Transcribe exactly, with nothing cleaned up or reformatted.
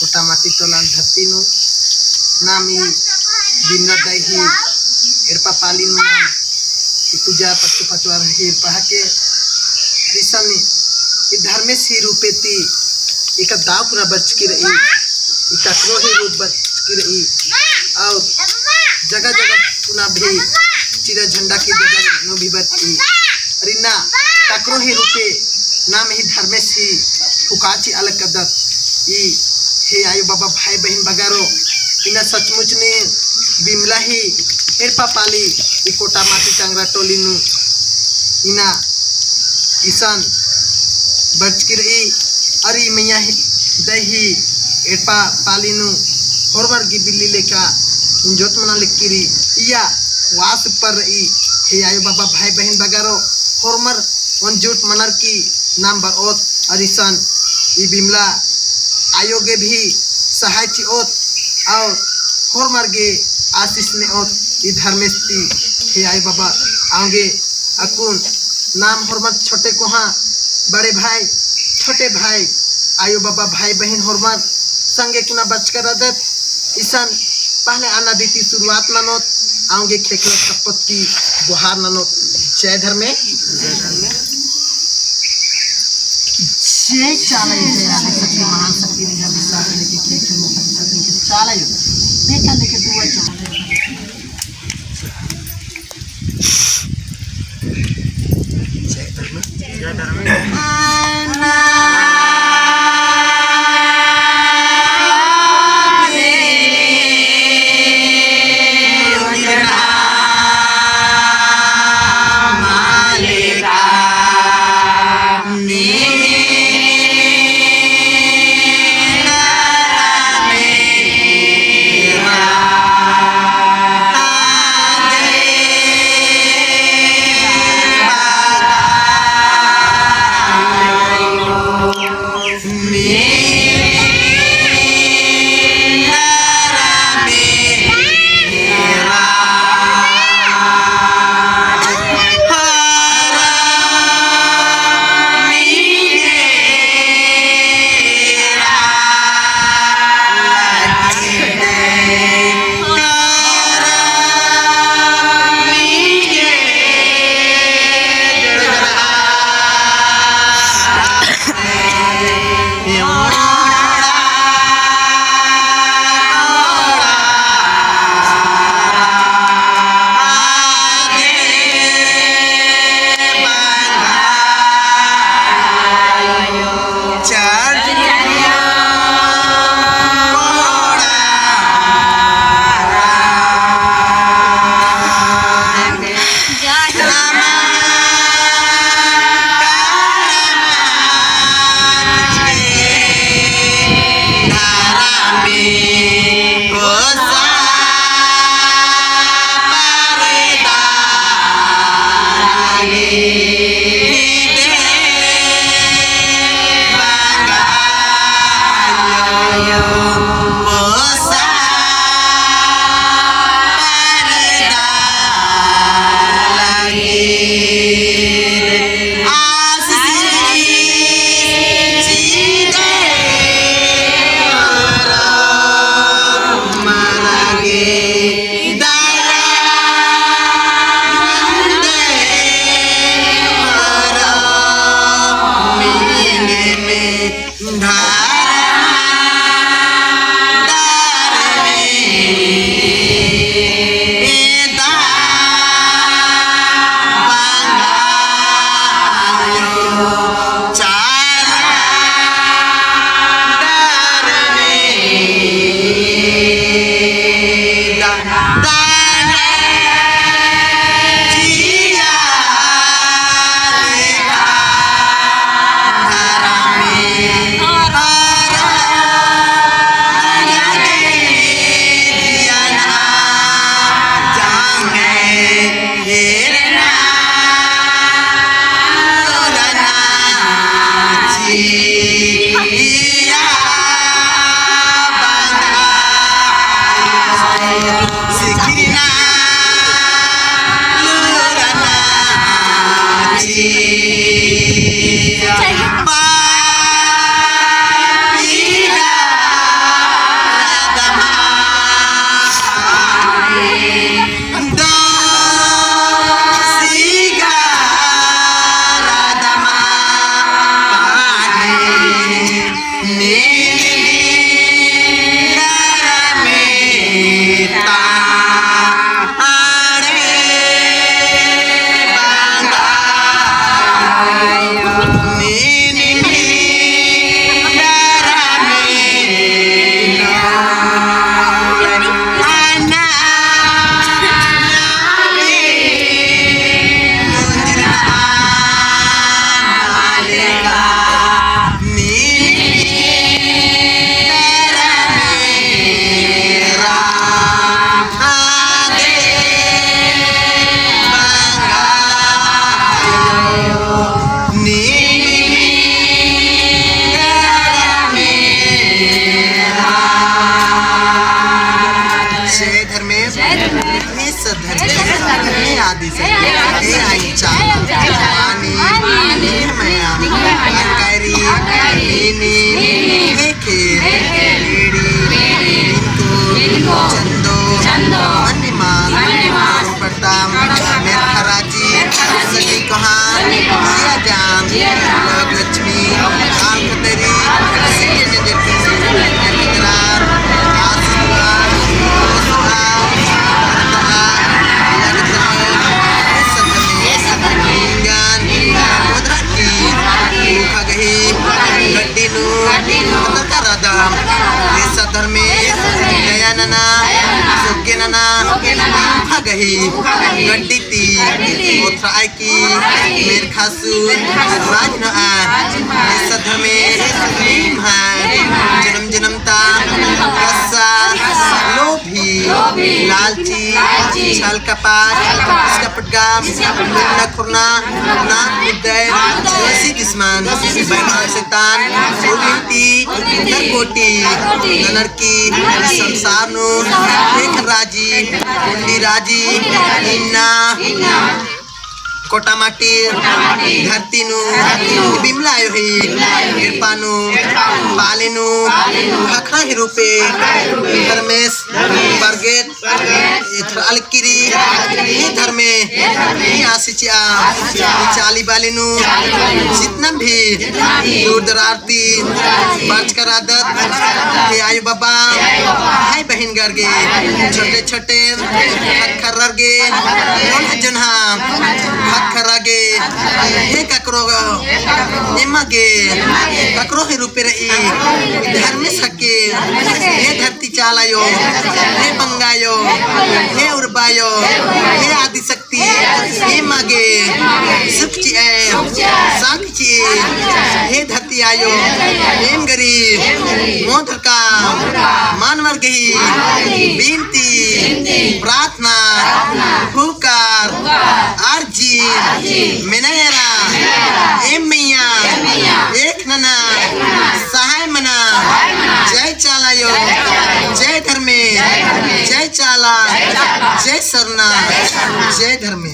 कोटा माटी तोलान धरती नू नाम ई बिमला दई ही एड़पा पाली नू नाम ई पूजा पच्चो पचवार ही एड़पा हके। इसन ई धर्मेस ही रूपे ती एका दाव पुना बरचकी रई, ई तकरो ही रूप बरचकी रई। और जगह जगह पुना भी चिरा झंडा की जगह नू भी बरचकी रई। और इन्ना तकरो ही रूपे नाम ही धर्मेस ही फुका चिआ लगदत। ई हे आयो बाबा भाई बहिन बगरो, इन्ना सचमुच नू बिमला ही एड़पा पाली ई कोटा माटी कांगरा टोली नू इन्ना इसन बरचकी रई। अरा ई मइया ही दई ही एड़पा पाली नू होरमर गे बिल्ली लेखा इंजोत मना लगी रई। इया वास पर रई। हे आयो बाबा भाई बहिन बगरो, होरमर ओन जुट मनर की नाम बरओत। अरा इसन ई बिमला आयो गे भी सहाय चिओत और होरमर गे आशीष नेओत ई धर्मेस ती। हे आयो बाबा, औंगे अक्कुन नाम होरमर छोटे कोहाँ, बड़े भाई, छोटे भाई, आयो बाबा, भाई बहिन होरमर संगे कुना बरचका रअदत। इसन पहले अन्ना दीदी शुरुआत ननोत, औंगे खेखला कप्पोत की गोहार ननोत। जय धर्मे। जय चाला, जय आदि शक्ति, महान शक्ति, निंग्है विश्वास लेके, के, के, मोखा विश्वास लेके चाला यो। देखा लेके दुआ चाला। जय धर्मे। जय धर्मे। जय धर्मेस। जय धर्मेस। जय सत धर्मेस। जय आदि शक्ति। जय आदि शक्ति। जय आदि शक्ति। पानी, पानी, निम्है मया, निम्है मया, अंकैरी, अंकैरी, नीनी, नीनी, नीनी, ईड़ी, ईड़ी, इनको, इनको, चंदो, चंदो, मन्निमान, मन्निमान, परताम, मेरखा राजी, सन्नी कोहा, जिया जान, लोक लक्ष्मी, आल खतरी, सिटी नजर की, नजर की, आस दुआ, सुहा, सुहा, लगता है, ये सब हमें, ये सब हमें, इंजन, इंजन, कोदरा की, भूखा गही, गड्डी नू, गड्डी नू, पत्रकार आदम, ये सब धर्मे, दया नना, सोके नना, भूखा गही, गड्डी ती, ओथरा आय की, मेरखा सु, राज नू आ, ये सब धर्मे, नीम है, जनम जनम ता, कस्सा, लोभी, लालची, छल कपट, इसका पटगाम, मुन्ना खुरना, नाक मुद्दे, दोषी दुश्मन, बेईमान शैतान, उल्टी, नरकोटी, ननरकी, संसार नू, एक राजी, उंडी राजी, इन्ना, कोटामाटी, धरती नू, बिमला आयो ही, कृपा नू, पाले नू, भखरा ही रूपे, धर्मेस, परगेट, एथरा अलकिरी, ई धर्मे, ई आसिचिया, ई चाली बाली नू, जितना भी दूर दरार ती, बरचका रअदत, हे आयो बाबा, भाई बहिन गर गे, छोटे छोटे, खत खर्रर गे, नोन जोन्हा, खत खर्रा गे, हे ककरो, एमा गे, ककरो ही रूपे रई, धर्मेस हके, हे धरती चाला आयो, हे बंगा आयो, हे उर्बा आयो, हे आदिशक्ति, एमा गे सुख चिए, साख चिए, हे धरती आयो, एम गरी मोधरका मानवर गही बिनती, प्रार्थना, पुकार, अर्जी, मेनयरा, एम मइय्याँ, एक नना, सहाय मना, जय चाला आयो, जय धर्मे, जय चाला, जय सरना, जय धर्मे।